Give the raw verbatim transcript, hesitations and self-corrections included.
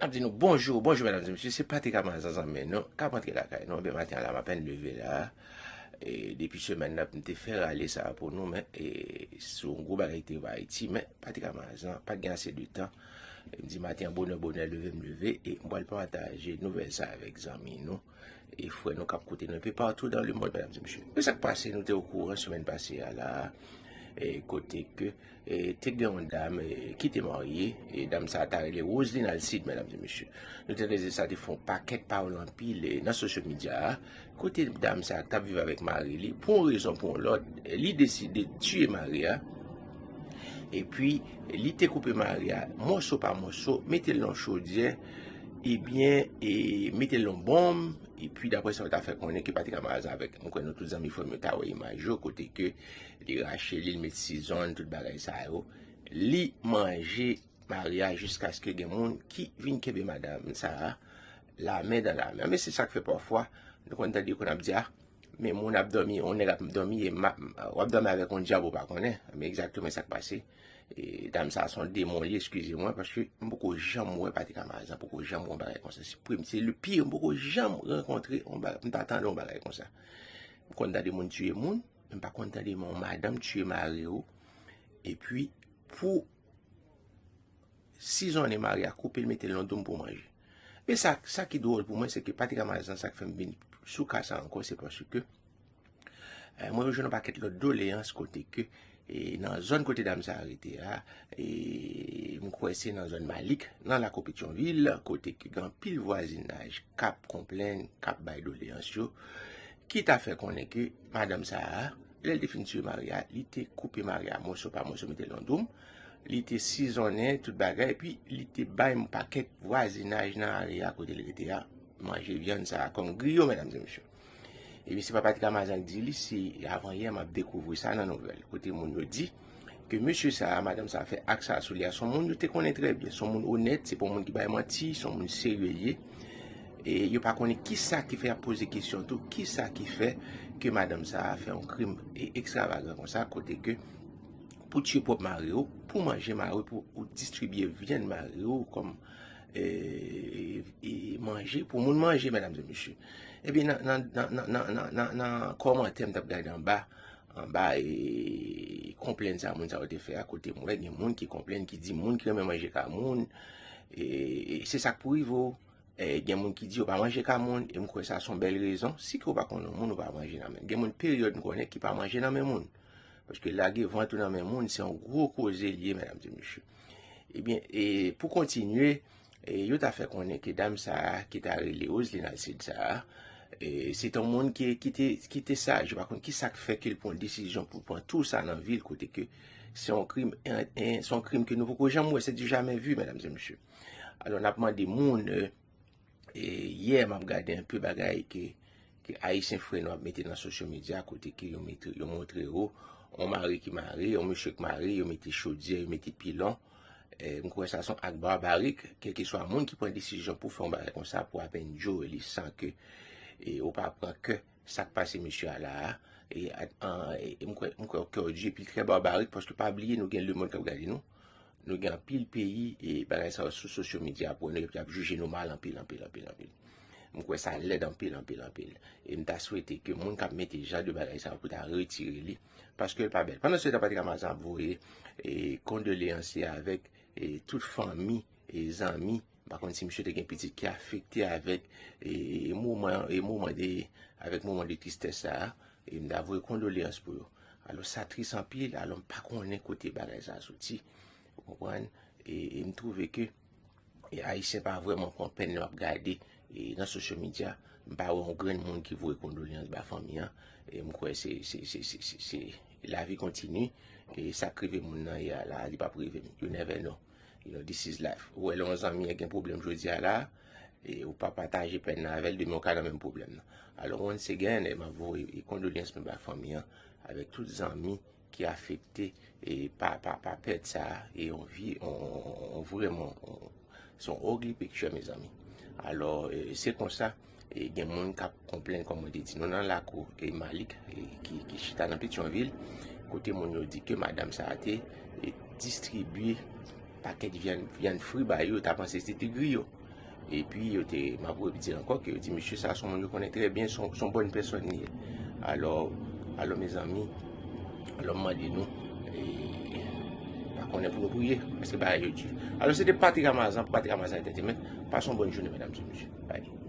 Ap di nou bonjou, bonjou medam e mesye, se Patrick Amazan zanmi nou k ap antre lakay nou. Ebyen maten an la m apèn leve la. E depi semèn nan m te fè rale sa a pou nou, men e sou yon gwo bagay ki te rive Ayiti, men Patrick Amazan pa t gen ase de tan. E m di maten an bonè bonè leve m leve e m pral pataje nouvèl sa avèk zanmi nou e frè nou k ap koute nou enpe patou dan lemonn medam e mesye. Men sa k pase, nou te okouran semèn pase a la, e kote ke e te gen yon dam e ki te marye, e dam sa a ta rele Roseline Alcide medam e mesye. Nou te tande sa te fè yon pakèt pawòl anpil e nan sosyo medya a, kote dam sa a t ap viv avèk mari li, pou yon rezon pou yon lòt, li deside tiye mari a. Epi li te koupe mari a mòso pa mòso, mete l nan chodyè, ebyen e mete l nan bonm. Epi daprè sa yo ta fè konnen ke Patrick Amazan avèk, mwen kwè nou tout zanmi frè m yo ta wè imaj yo, kote ke li rache li, li met sizonn, tout bagay sa yo. Li manje mari a jiskaske gen moun ki vin kenbe madanm sa a lamen dan lamen. Men se sa k fè pafwa nou konn tande yo konn ap di a, men moun ap dòmi, yon nèg ap dòmi e w ap dòmi avèk yon dyab ou pa konnen. Men egzakteman sa k pase. E dam sa a se yon demon li, eskize mwen, paske m poko janm wè Patrick Amazan, poko janm wè yon bagay konsa. Se premye, se le pire, m poko janm rankontre yon bagay, m ta tande yon bagay konsa. M konn tande moun tiye moun, men m pa konn tande yon madanm tiye mari w. Epi pou sizonnen mari a, koupe l, mete l nan doum pou manje. Men sa, sa ki dwòl pou mwen, se ke Patrick Amazan, sa k fè m vin sou ka sa ankò, se paske e mwen jwenn yon pakèt lòt doleyans kote ke e nan zòn kote dam sa a rete a, e m kwè se nan zòn Malik, nan lakou Petyonvil, kote ke gen anpil vwazinaj k ap konplenn, k ap bay doleyans yo, ki ta fè konnen ke madanm sa a, lè l te fin tiye mari a, li te koupe mari a mòso pa mòso, mete l nan doum, li te sizonnen tout bagay, epi li te bay yon pakèt vwazinaj nan area kote l rete a manje vyann sa a kòm griyo, medam e mesye. Epi se pa Patrick Amazan k di li, se avanyè m ap dekouvri sa nan nouvèl, kote moun yo di ke mesye sa a, madanm sa a fè ak sa a sou li a, se yon moun yo te konnen trè byen, se yon moun onèt, se pa yon moun ki bay manti, se yon moun serye l ye. E yo pa konnen kisa ki fè y ap poze kesyon tou, kisa ki fè ke madanm sa a fè yon krim e ekstravagan konsa, kote ke pou tiye pwòp mari w, pou manje mari w, pou ou distribye vyann mari w kòm e, e manje pou moun manje, medam e mesye. Ebyen nan, nan, nan kòmantè m t ap gade anba, anba e konplenn sa moun sa yo te fè a, kote m wè gen moun ki konplenn, ki di moun ki renmen manje ka moun, e, e se sa k pou rive w. E gen moun ki di yo pa manje ka moun, e m kwè sa se yon bèl rezon. Si ke w pa konn yon moun, ou pa manje nan men l. Gen moun peryòd m konnen ki pa manje nan men moun. Paske lage vant ou nan men moun, se yon gwo koze l ye, medam e mesye. Ebyen, e pou kontinye, e yo ta fè konnen ke dam sa a, ki ta rele Roseline Alcide sa a, e se te yon moun ki, ki te, ki te saj. Yo pa konn kisa k fè ke l pran desizyon pou pran tou sa nan vi l, kote ke se yon krim, en, en, se yon krim ke nou poko janm wè, se du jamais vu, medam e mesye. Alò, n ap mande moun, e, e yè m ap gade enpe bagay ke, ke Ayisyen frè nou ap mete nan sosyo medya, kote ke yo mete, yo montre yo yon mari ki mare, yon mesye ki mare, yo mete chodyè, yo mete pilon. E, m kwè sa se yon ak barbarik, kèlkeswa moun ki pran desizyon pou fè yon bagay konsa, pou apèn djo li san ke e, ou pa pran kè sa k pase mesye a la a. E, a- an- e, m kwè, m kwè kè w di, epi l trè barbarik, paske pa bliye, nou gen lemonn k ap gade nou. Nou gen anpil peyi, e bagay sa yo sou sosyo medya pou nou, epi y ap jije nou mal anpil, anpil, anpil, anpil. M kwè sa lèd anpil, anpil, anpil. E m ta swete ke moun k ap mete jan de bagay sa yo pou ta retire li, paske l pa bèl. Pandan se tan, Patrick Amazan ap voye e, kondoleyans li avèk e, tout fanmi e zanmi. M pa konn si misye te gen pitit ki afekte avèk e, e, moman, e, moman de, avèk moman de tristès sa a. E m ta voye kondoleyans pou yo. Alò, sa tris anpil, alò m pa konnen kote bagay sa a soti. Ou konprann? E, e m twouve ke e, Ayisyen pa vrèman pran pèn lè m ap gade e, nan sosyo medya. M pa wè yon grenn moun ki voye kondoleyans ba fanmi an. E m kwè se, se, se, se, se, se lavi kontini. E sa k rive moun nan yè a la, li p ap rive m. You never know. You know, this is life. Ou wè lè yon zanmi an gen pwoblèm jodi a la, e ou pa pataje pèn nan avè l, demen w ka nan menm pwoblèm nan. Alò, once again, e m ap voye e, kondoleyans mwen ba fanmi an, avèk tout zanmi ki afekte e, pa, pa, pa pèt sa a, e yon vi, on, on, on, vrèman, on, se yon ugly picture, mezanmi. Alò, e, se konsa, e, gen moun k ap konplenn, kòm mwen te di nou, nan lakou e, Malik, e, ki, ki chita nan Petyonvil, kote moun yo di ke madanm sa a te e, distribye pakèt vyann, vyann fri ba yo, ta panse se te griyo. Epi yo te, m ap repete ankò ke yo di, mesye sa se yon moun yo konnen trè byen, se yon, se yon bòn pèsòn li ye. Alò, alò, mezanmi, alò, m mande nou, e, pa konnen pou nou priye, paske bagay yo di. Alò, se te Patrick Amazan, Patrick Amazan Entertainment, pase yon bòn jounen, medam e mesye. Bye.